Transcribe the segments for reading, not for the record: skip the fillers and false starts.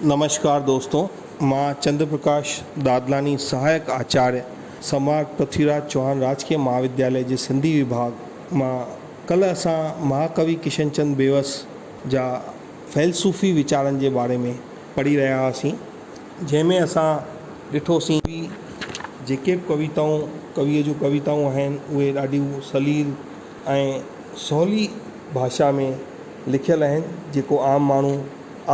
نمشڪار دوستو مان چندر پرڪاش دادلاڻي سهايڪ آچاريه سمراٽ پرٿوي راج چوهاڻ راجڪيه مهاودياليه جي سنڌي وڀاڳ مان ڪلهه اسان مهاڪوي ڪشن چند بيوس جا فيلسوفي ويچارن جي باري ۾ پڙهي رهيا هئاسين جنهن ۾ اسان ڏٺوسين جيڪي به ڪويتائون ڪويء جون ڪويتائون آهن اهي ڏاڍيون سليل ۽ سولي ڀاشا ۾ لکيل آهن جيڪو عام ماڻهو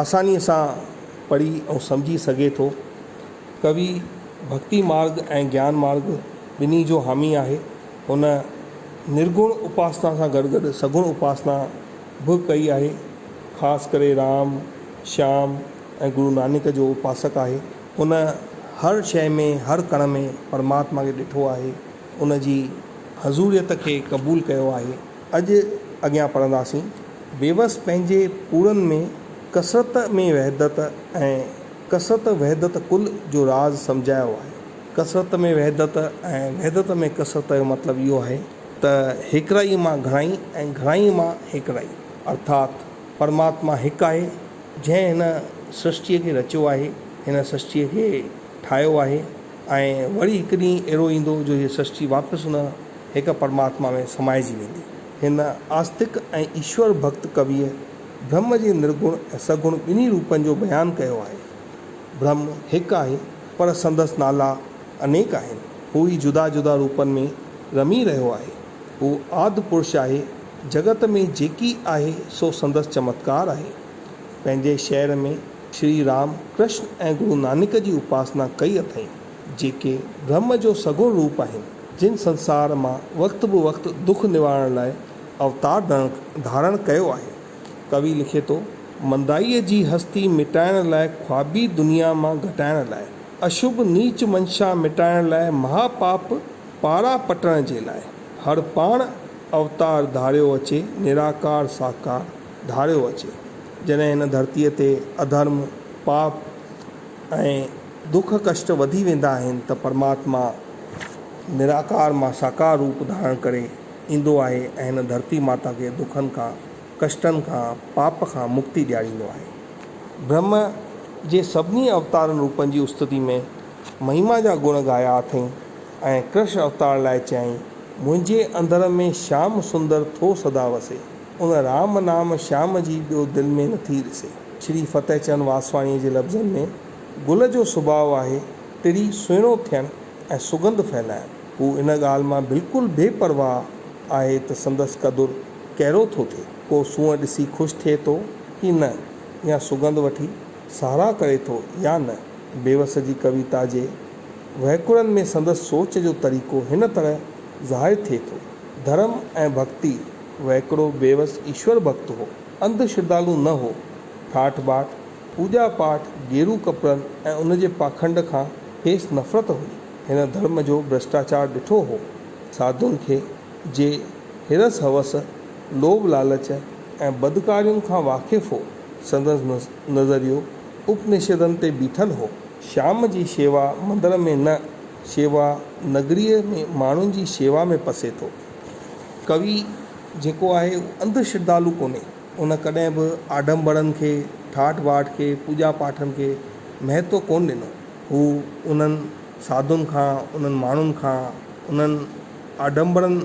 آسانيء سان پڙهي ۽ سمجهي سگهي ٿو. ڪوي ڀڳتي مارڳ ۽ گيان مارڳ ٻنهي جو حامي آهي. هن نرگڻ اپاسنا سان گڏ گڏ سگڻ اپاسنا به ڪئي آهي. خاص ڪري رام، شيام ۽ گرو نانڪ جو اپاسڪ آهي. هن هر شيء ۾ هر ڪڻ ۾ پرماتما کي ڏٺو آهي. ان جي حضوريت کي قبول ڪيو آهي. اڄ اڳيان پڙهنداسين. بيوس پنهنجي پورن ۾ ڪثرت ۾ وحدت ۽ ڪثرت وحدت ڪل جو راز سمجهايو آهي. ڪثرت ۾ وحدت ۽ وحدت ۾ ڪثرت جو مطلب اهو آهي ته هيڪڙائيء مان گهڻائي ۽ گهڻائيء مان هيڪڙائي ارٿات پرماتما هڪ آهي جنهن هن سرشٽيء کي رچيو آهي، هن سرشٽيء کي ٺاهيو آهي ۽ وري هڪ ڏينهن اهڙو ايندو جو هيء سرشٽي واپس ان هڪ پرماتما ۾ سمائجي ويندي. هن آستڪ ۽ ايشور ڀڳت ڪويء برهم جي نرگڻ ۽ سگڻ ٻنهي روپن جو بيان ڪيو آهي. برهم هڪ آهي، پر سندس نالا انيڪ آهن. هو ئي جدا جدا روپن ۾ رمي رهيو آهي. هو آد پرش آهي. جڳت ۾ جيڪي آهي سو سندس چمتڪار آهي. پنهنجي شعر ۾ شري رام، ڪرشن ۽ گرو نانڪ جي اپاسنا ڪئي اٿئين، جيڪي برهم جو سگڻ روپ آهن، جن سنسار مان وقت به وقت دک نوارڻ لاء اوتار ڌارڻ ڪيو آهي. ڪوي لکي ٿو، مندائيء جي هستي مٽائڻ لاء خوابي دنيا مان گهٽائڻ لاء، اشڀ نيچ منشا مٽائڻ لاء مها پاپ پارا پٽڻ جي لاء، هر پاڻ اوتار ڌاريو اچي نراڪار ساڪار ڌاريو اچي. جڏهن هن ڌرتيء تي اڌرم، پاپ ۽ دک ڪشٽ وڌي ويندا آهن ته پرماتما نراڪار مان ساڪار روپ ڌارڻ ڪري ايندو آهي ۽ هن ڌرتي ماتا کي دکن کان، ڪشٽن کان، پاپ کان مڪتي ڏياريندو آهي. برهم جي سڀني اوتارن روپن جي استتي ۾ مهما جا گڻ ڳايا اٿئين ۽ ڪرشن اوتار لاء چيائين، منهنجي اندر ۾ شيام سندر ٿو سدا وسي. ان رام نام شيام جي ٻيو دل ۾ نٿي ڏسي. شري فتح چند واسواڻيء جي لفظن ۾، گل جو سڀاء آهي ٽڙي سهڻو ٿيڻ ۽ سڳنڌ ڦهلائڻ. هو ان ڳالهه مان بلڪل بي پرواهه آهي ته سندس قدر ڪهڙو ٿو ٿئي. ڪو سونهن ڏسي خوش ٿئي ٿو ڪي نه يا سڳنڌ وٺي ساراهه ڪري ٿو يا نه. بيوس جي ڪويتا جي وهڪرن ۾ سندس سوچ جو طريقو هن طرح ظاهر ٿئي ٿو. ڌرم ۽ ڀڳتي وهڪرو بيوس ايشور ڀڳت هو. انڌ شرڌالو نه هو. ٺاٺ باٺ، پوڄا پاٺ، گيرو ڪپڙن ۽ ان جي پاکنڊ کان کيس نفرت هئي. هن ڌرم جو ڀرشٽاچار ڏٺو هو. ساڌن کي جي حرص هوس، لوڀ لالچ ۽ بدڪارين کان واقف هو. سندس نظريو اپنشدن تي بيٺل هو. شيام جي شيوا مندر ۾ نه، شيوا نگريء ۾ ماڻهن جي شيوا ۾ پسي ٿو. ڪوي جيڪو آهي اهو انڌ شرڌالو ڪونهي. ان ڪڏهن به آڊمبرن کي، ٺاٺ باٺ کي، پوڄا پاٺن کي مهتو ڪونه ڏنو. هو انهن ساڌن کان، انهن ماڻهن کان، انهن آڊمبرن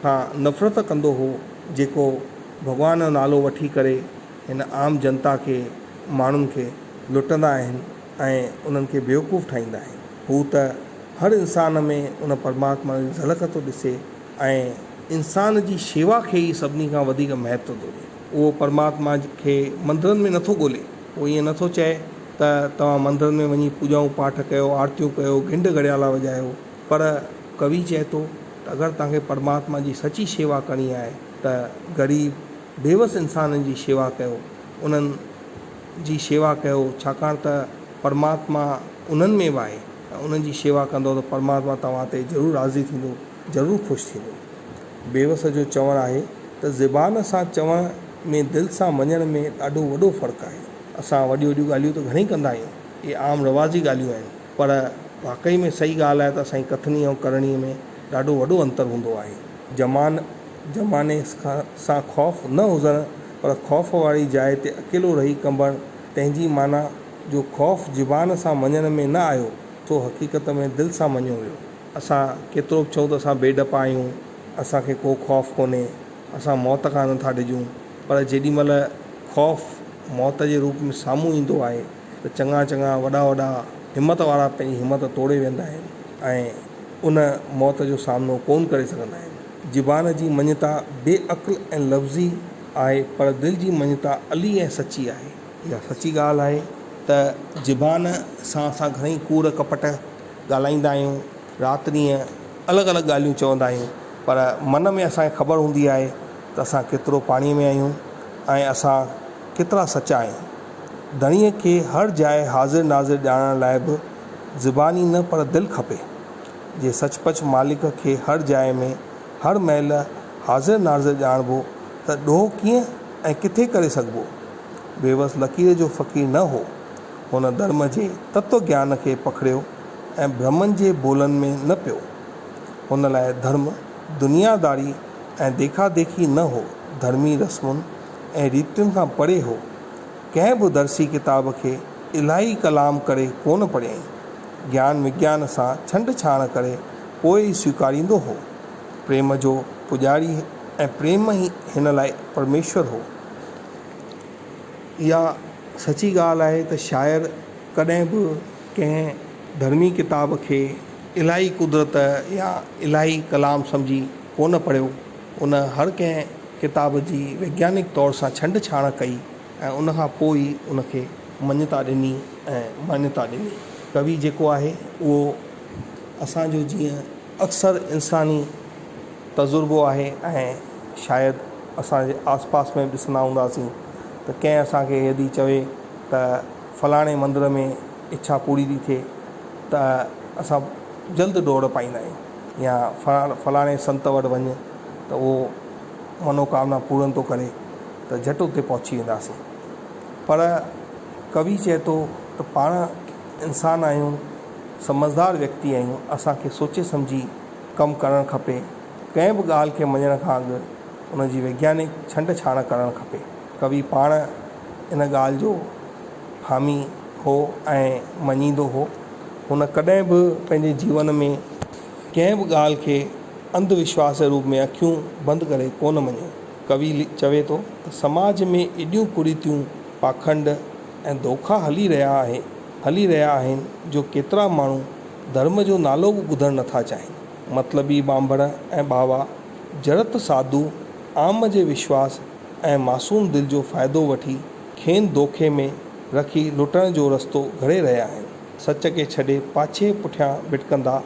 کان نفرت ڪندو هو، جيڪو ڀڳوان جو نالو وٺي ڪري هن عام جنتا کي، ماڻهن کي لٽندا آهن ۽ انهن کي بيوقوف ٺاهيندا آهن. هو ته هر انسان ۾ ان پرماتما جي جهلڪ ٿو ڏسي ۽ انسان جي شيوا کي ئي سڀني کان وڌيڪ مهتو ٿو ڏئي. اهو پرماتما کي مندرن ۾ نٿو ڳولي. هو ائين نٿو چئي ته توهان مندرن ۾ وڃي پوڄائون پاٺ ڪيو، آرتيون ڪيو، گهنڊ گهڙيالا وڄايو. پر ڪوي چئي ٿو ته اگر توهان کي پرماتما جي سچي شيوا ڪرڻي آهي ته غريب، بيوس انسانن جي شيوا ڪيو، انهن جي شيوا ڪيو، ڇاڪاڻ ته پرماتما انهن ۾ به آهي ۽ انهن جي شيوا ڪندؤ ته پرماتما توهان تي ضرور راضي ٿيندو، ضرور خوش ٿيندو. بيوس جو چوڻ آهي ته زبان سان چوڻ ۾ دل سان مڃڻ ۾ ڏاڍو وڏو فرق آهي. اسان وڏيون وڏيون ڳالهيون ته گهڻيئي ڪندا آهيون، اهي عام رواجي ڳالهيون آهن، پر واقعي ۾ صحيح ڳالهه آهي ته اسان جي ڪٿني ۽ ڪرڻي ۾ ڏاڍو وڏو انتر هوندو آهي. زمان زماني سان خوف نه هجڻ پر خوف واري جاء تي اڪيلو رهي ڪنبڻ تنهن جي معنيٰ. جو خوف زبان سان مڃڻ ۾ نه آيو، سو حقيقت ۾ دل سان مڃيو ويو. اسان ڪيترو به چئون ته اسان بي ڊپا آهيون، اسان کي ڪو خوف ڪونهي، اسان موت کان نٿا ڊڄون، پر جيڏي مهل خوف موت جي روپ ۾ سامهون ايندو آهي ته چڱا چڱا وڏا وڏا همت وارا پنهنجي همت توڙي ويندا آهن ۽ ان موت جو سامنو ڪونه ڪري سگهندا آهن. زبان جي مڃتا بي عقل ۽ لفظي آهي پر دل جي مڃتا علي ۽ سچي آهي. اها سچي ڳالهه آهي ته زبان سان اسان گهڻئي ڪوڙ ڪپٽ ڳالهائيندا آهيون، رات ڏينهن الڳ الڳ ڳالهيون چوندا آهيون پر من ۾ اسان کي خبر هوندي آهي ته اسان ڪيترو پاڻي ۾ آهيون ۽ اسان ڪيترا سچا آهيون. ڌڻيء کي هر جاء حاضر ناظر ڄاڻڻ لاء به زبان ئي نه پر دل کپي. جي سچ پچ مالڪ کي هر جاء ۾ هر مهل حاضر ناظر ڄاڻبو ته ڏوهه ڪيئن ۽ ڪٿي ڪري سگهبو؟ بيوس لڪير جو فقير نه هو. هن ڌرم جي تتو گيان کي پکڙيو ۽ برهمن جي ٻولن ۾ نه پيو. هن لاء ڌرم دنيا داري ۽ ديکا ديکي نه هو، ڌرمي رسمن ۽ ريتين کان پري هو. ڪنهن به درسي ڪتاب کي الاهي ڪلام ڪري ڪونه پڙهيائين. گيان وگيان سان ڇنڊ ڇاڻ ڪري پوء ئي سويڪاريندو هو. پريم جو پوڄاري ۽ پريم ئي هن لاء پرميشور هو. اها سچي ڳالهه آهي ته شاعر ڪڏهن به ڪنهن ڌرمي ڪتاب کي الاهي قدرت يا الاهي ڪلام سمجهي ڪونه پڙهيو. ان هر ڪنهن ڪتاب جي ويگيانڪ طور سان ڇنڊ ڇاڻ ڪئي ۽ ان کان پوء ئي ان کي مڃتا ڏني ۽ مانيتا ڏني. ڪوي جيڪو آهي اهو اسان جو جيئن اڪثر انساني تجربو آهي ۽ شايد اسان جي آس پاس ۾ به ڏسندا هونداسين ته ڪنهن اسان کي يدي چوي ته فلاڻي مندر ۾ اڇا پوري ٿي ٿئي ته اسان جلد ڊوڙ پائيندا آهيون يا فلاڻي سنت وٽ وڃ ته اهو منوڪامنا پورن ٿو ڪري ته جهٽ اتي پهچي وينداسين پر ڪوي چئي ٿو ته پاڻ انسان آهيون سمجهدار ويڪتي آهيون اسان کي سوچي سمجهي ڪم ڪرڻ کپي ڪنهن به ڳالهه کي مڃڻ کان اڳ ان جي ويگيانڪ ڇنڊ ڇاڻ ڪرڻ کپي. ڪوي پاڻ ان ڳالهه جو حامي هو ۽ مڃيندو هو. هن ڪڏهن به پنهنجي جيون ۾ ڪنهن به ڳالهه کي انڌ وشواس جي روپ ۾ اکيون بند ڪري ڪونه مڃيو. ڪوي چوي ٿو ته سماج ۾ ايڏيون ڪريتيون، پاکنڊ ۽ دوکا هلي رهيا آهي هلي رهيا آهن جو ڪيترا ماڻهو ڌرم جو نالو به ٻڌڻ نٿا چاهين. مطلبي ٻانڀڻ ۽ ٻاوا جڙت ساڌو عام جي وشواس ۽ معصوم دل جو فائدو وٺي کين دوکي ۾ رکي لٽڻ جو رستو گهڙي رهيا آهن. سچ کي ڇڏي پاڇي پٺيان ڀٽڪندا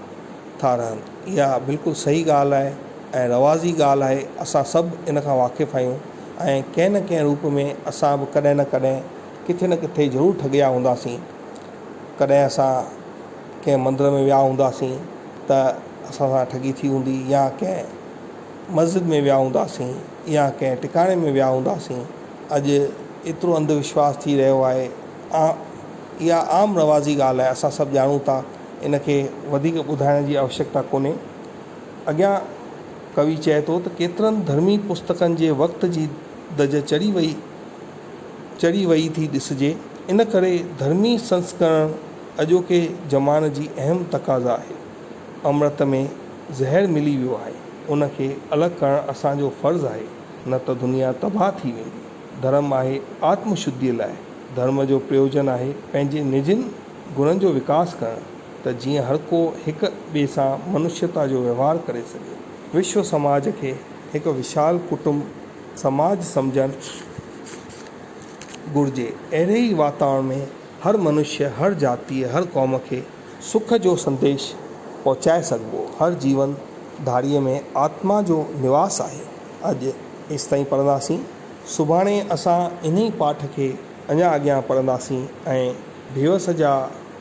ٿا رهن. اها بلڪل صحيح ڳالهه آهي ۽ رواجي ڳالهه آهي. اسان سڀ ان کان واقف آهيون ۽ ڪنهن نه ڪنهن روپ ۾ اسان به ڪڏهن نه ڪڏهن ڪٿي نه ڪٿي ضرور ٺڳيا هونداسين. ڪڏهن اسان ڪنهن مندر ۾ ويا هونداسين ته اسان سان ٺڳي ٿي هوندي يا ڪنهن مسجد ۾ ويا هونداسين يا ڪنهن ٽڪاڻي ۾ ويا هونداسين. اڄ ايترو انڌ وشواس ٿي رهيو آهي. اها عام رواجي ڳالهه آهي اسان سڀ ڄاڻون ٿا ان کي وڌيڪ ٻڌائڻ جي آوشيڪتا ڪونهي. اڳيان ڪوي چئي ٿو ته ڪيترن ڌرمي پستڪن جي وقت جي دز چڙهي وئي چڙهي وئي ٿي ڏسجي. ان ڪري ڌرمي سنسڪرڻ اڄوڪي زمان جي اهم تقاضا آهي. امرت ۾ زهر ملي ويو آهي، ان کي الڳ ڪرڻ اسان جو فرض آهي، نه ته دنيا تباهه ٿي ويندي. ڌرم آهي آتم شڌيء لاء. ڌرم جو پريوجن آهي پنهنجي نجن گڻن جو وڪاس ڪرڻ ته جيئن هر ڪو هڪ ٻئي سان منشيتا جو وهنوار ڪري سگهي. وشو سماج کي هڪ وشال ڪٽنب سماج سمجهڻ گهرجي. اهڙي ئي واتاورڻ ۾ هر منشيه، هر جاتيء، هر قوم کي سک جو سنديش پهچائي سگهبو. هر جيون ڌاريء ۾ آتما جو نواس آهي. اڄ ايستائين پڙهنداسين. سڀاڻي اسان انهي پاٺ کي اڃا اڳيان پڙهنداسين ۽ بيوس جا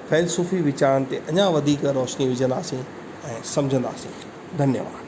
فيلسوفي ويچارن تي اڃا وڌيڪ روشني وجهنداسين ۽ سمجهنداسين. ڌنيواد.